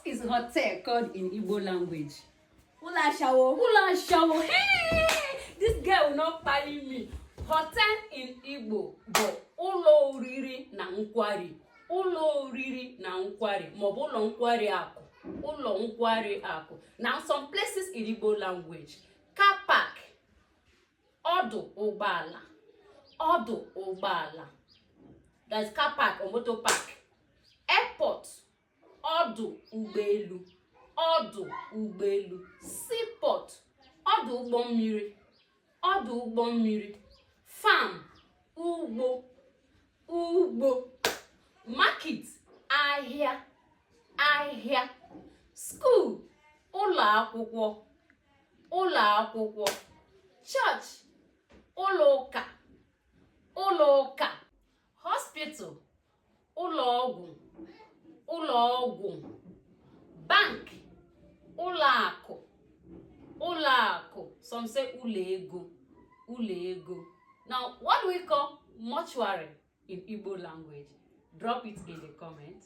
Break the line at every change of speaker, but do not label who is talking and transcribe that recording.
Is hotel called in Igbo language?
Ụlọ ashawo.
Ụlọ ashawo. Hey! This girl will not kpai me. Hotel in Igbo bụ ụlọ oriri na nkwari. Ụlọ oriri na nkwari maọbụ ụlọ nkwari akụ. Ụlọ nkwari akụ. Now, some places in Igbo language. Car park. Ọdụ ụgbọala. Ọdụ ụgbọala. That's car park or motor park. Airport. Ọdụ ụgbọelu. Ọdụ ụgbọelu. Seaport. Ọdụ ụgbọ mmiri. Ọdụ ụgbọ mmiri. Farm. Ugbo. Ugbo. Market. Ahịa. Ahịa. School. Ụlọ akwụkwọ. Ụlọ akwụkwọ. Church. Ụlọ ụka. Ụlọ ụka. Hospital. Ụlọ ọgwụ. Ụlọ ọgwụ. Bank. Ụlọ akụ. Ụlọ akụ. Some say ụlọ ego. Ụlọ ego. Now, what do we call mortuary in Igbo language? Drop it in the comment.